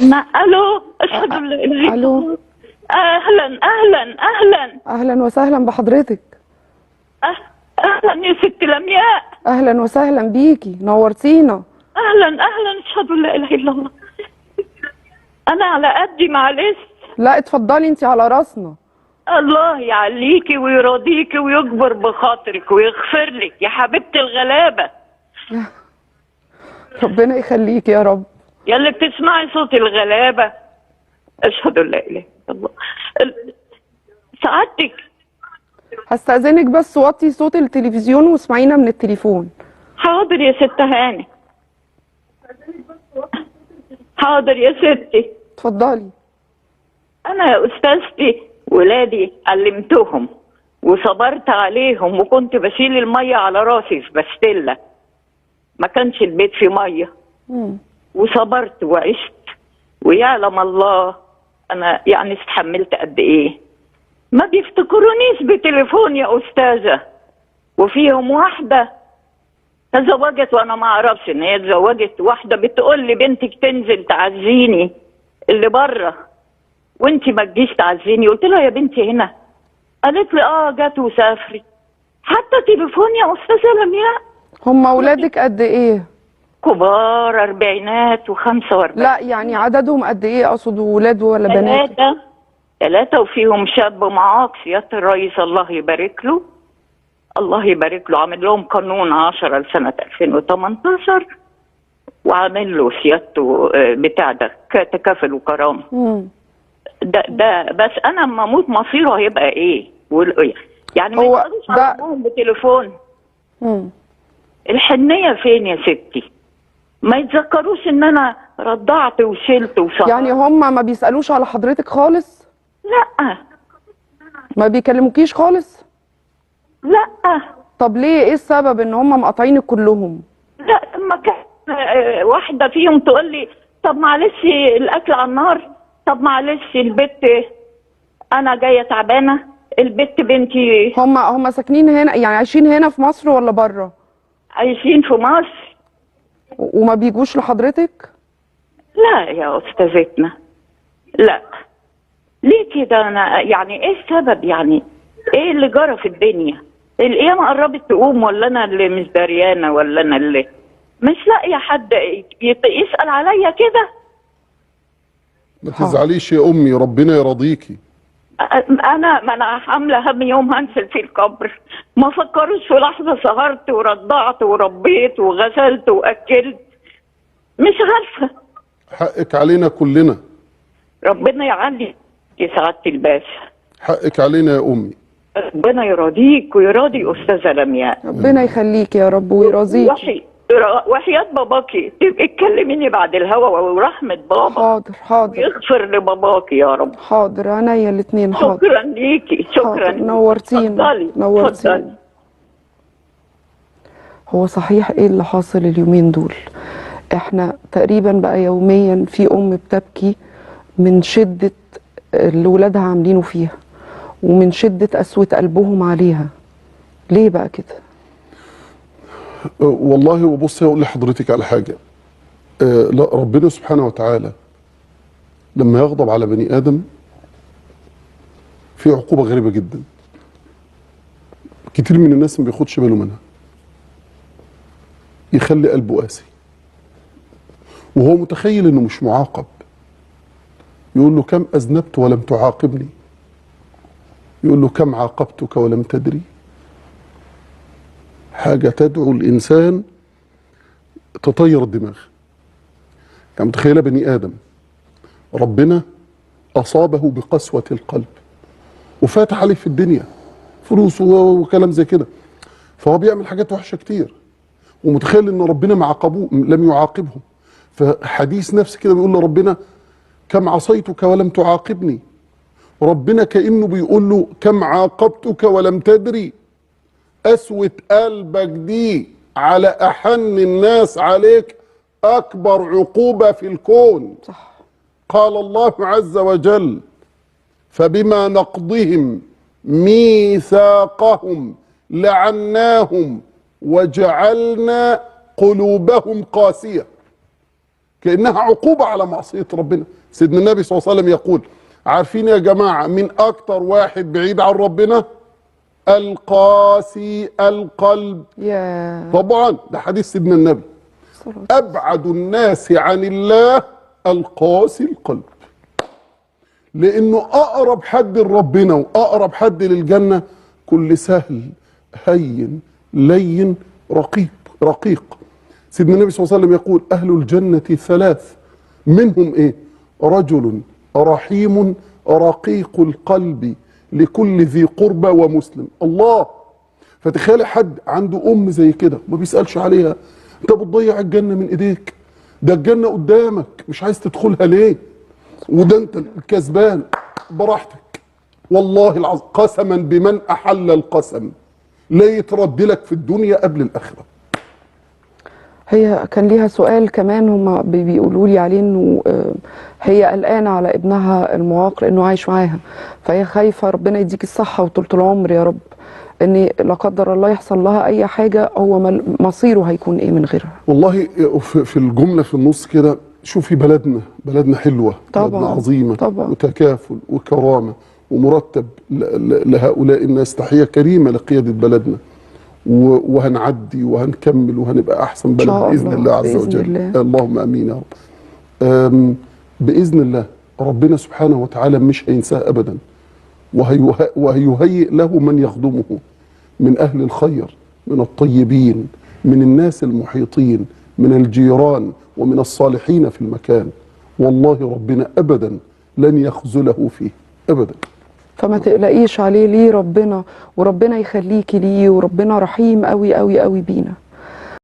ما الو، اشهد ان لا اله الا الو. الله. اهلا اهلا اهلا. اهلا وسهلا بحضرتك. اهلا يا ست لمياء. اهلا وسهلا بيكي، نورتينا. اهلا اهلا، اشهد ان لا اله الا الله. انا على قدي معلش. لا اتفضلي، انت على راسنا. الله يعليكي ويرضيكي ويكبر بخاطرك ويغفر لك يا حبيبه الغلابة. ربنا يخليك يا رب. يا اللي بتسمعي صوت الغلابة، اشهد ان لا اله الا الله. سعادتك هستأذنك بس وطي صوت التلفزيون واسمعينا من التليفون. حاضر يا ست هاني، حاضر يا ستي. اتفضلي. انا يا استاذتي ولادي علمتهم وصبرت عليهم، وكنت بشيل المية على راسي في بستله، ما كانش البيت فيه مية. وصبرت وعشت، ويعلم الله انا يعني استحملت قد ايه. ما بيفتكرونيش بتليفون يا استاذه. وفيهم واحدة تزوجت وانا ما اعرفش ان هي اتزوجت، واحدة بتقول لي بنتك تنزل تعزيني اللي بره وانت ما تجيش تعزيني. قلت لها يا بنتي هنا، قالت لي اه جت وسافرت. حتى تليفون يا استاذه لمياء. هم اولادك قد ايه؟ كبار، 40 و45. لا يعني عددهم قد ايه؟ اقصد ولاد ولا بنات؟ ثلاثة، وفيهم شاب معاق سيادة الرئيس الله يبارك له، الله يبارك له، عامل لهم قانون 10 لسنة 2018، وعامل له سيادته بتاع ده تكافل وكرامة. ده بس انا اما اموت مصيره هيبقى ايه؟ يعني ما يقدروش على ابوهم بتليفون. الحنية فين يا ستي؟ ما يتذكروش ان انا رضعت وشلت وسهرت. يعني هم ما بيسألوش على حضرتك خالص؟ لا. ما بيكلموكيش خالص؟ لا. طب ليه؟ ايه السبب ان هم مقاطعينك كلهم؟ لا، لما كان واحدة فيهم تقول لي طب معلش الاكل على النار، طب معلش البت انا جاية تعبانة، البت بنتي. هم ساكنين هنا يعني، عايشين هنا في مصر ولا بره؟ عايشين في مصر. وما بيجوش لحضرتك؟ لا يا استاذتنا، لا. ليه كده؟ انا يعني ايه السبب؟ يعني ايه اللي جرى في الدنيا؟ القيامة قربت تقوم، ولا انا اللي مش دريانه، ولا انا اللي مش لاقيه حد يسأل عليا كده؟ ما تزعليش يا امي، ربنا يرضيكي. انا ما انا حامله هم يوم هنزل في القبر. ما فكروش في لحظة سهرت ورضعت وربيت وغسلت واكلت، مش عارفه. حقك علينا كلنا. ربنا يعلي سعادة الباشا. حقك علينا يا امي. ربنا يرضيك ويراضي استاذه لمياء. ربنا يخليك يا رب ويرضيك. وحياة باباكي تبقي تكلميني بعد الهوا ورحمة بابا. حاضر حاضر. ويغفر لباباكي يا رب. حاضر، عينيا الاثنين. حاضر. شكرا ليكي، شكرا. نورتينا نورتينا. هو صحيح ايه اللي حاصل اليومين دول؟ احنا تقريبا بقى يوميا في ام بتبكي من شدة اللي ولادها عاملينه فيها، ومن شدة قسوة قلبهم عليها. ليه بقى كده؟ والله وبصي اقول لحضرتك على حاجة. لا، ربنا سبحانه وتعالى لما يغضب على بني ادم في عقوبه غريبة جدا، كتير من الناس ما بياخدش باله منها. يخلي قلبه قاسي وهو متخيل انه مش معاقب. يقول له كم اذنبت ولم تعاقبني، يقول له كم عاقبتك ولم تدري. حاجة تدعو الإنسان تطير الدماغ. يعني متخيلة بني آدم ربنا أصابه بقسوة القلب وفاتح عليه في الدنيا فلوس وكلام زي كده، فهو بيعمل حاجات وحشة كتير ومتخيل إن ربنا ما عاقبوه، لم يعاقبهم. فحديث نفس كده بيقول لربنا كم عصيتك ولم تعاقبني. ربنا كأنه بيقول له كم عاقبتك ولم تدري. قسوة قلبك دي على أحن الناس عليك أكبر عقوبة في الكون. صح. قال الله عز وجل فبما نقضهم ميثاقهم لعناهم وجعلنا قلوبهم قاسية. كأنها عقوبة على معصية ربنا. سيدنا النبي صلى الله عليه وسلم يقول، عارفين يا جماعة من أكتر واحد بعيد عن ربنا؟ القاسي القلب. طبعا ده حديث سيدنا النبي. أبعد الناس عن الله القاسي القلب، لأنه أقرب حد لربنا وأقرب حد للجنة كل سهل هين لين رقيق رقيق. سيدنا النبي صلى الله عليه وسلم يقول أهل الجنة ثلاث، منهم إيه؟ رجل رحيم رقيق القلب لكل ذي قربى ومسلم. الله! فتخيل حد عنده أم زي كده ما بيسألش عليها، أنت بتضيع الجنة من إيديك، ده الجنة قدامك مش عايز تدخلها ليه؟ وده أنت الكسبان براحتك. والله العظيم قسما بمن أحل القسم لا يترد لك في الدنيا قبل الآخرة. هي كان ليها سؤال كمان هما بيقولوا لي عليه، انه هي قلقانة على ابنها المعاق لانه عايش معاها، فهي خايفة ربنا يديك الصحة وطولة العمر يا رب، ان لا قدر الله يحصل لها اي حاجة هو مصيره هيكون ايه من غيرها. والله في الجملة في النص كده، شوفي بلدنا، بلدنا حلوة طبعا، بلدنا عظيمة طبعا، وتكافل وكرامة ومرتب لهؤلاء الناس، تحية كريمة لقيادة بلدنا، وهنعدي وهنكمل وهنبقى احسن بلد باذن الله عز وجل. الله. اللهم امين يا رب. باذن الله ربنا سبحانه وتعالى مش هينساه ابدا، وهيهيئ له من يخدمه من اهل الخير، من الطيبين، من الناس المحيطين، من الجيران، ومن الصالحين في المكان. والله ربنا ابدا لن يخذله فيه ابدا. فما تقلقيش عليه، ليه ربنا، وربنا يخليكي ليه، وربنا رحيم قوي قوي قوي بينا.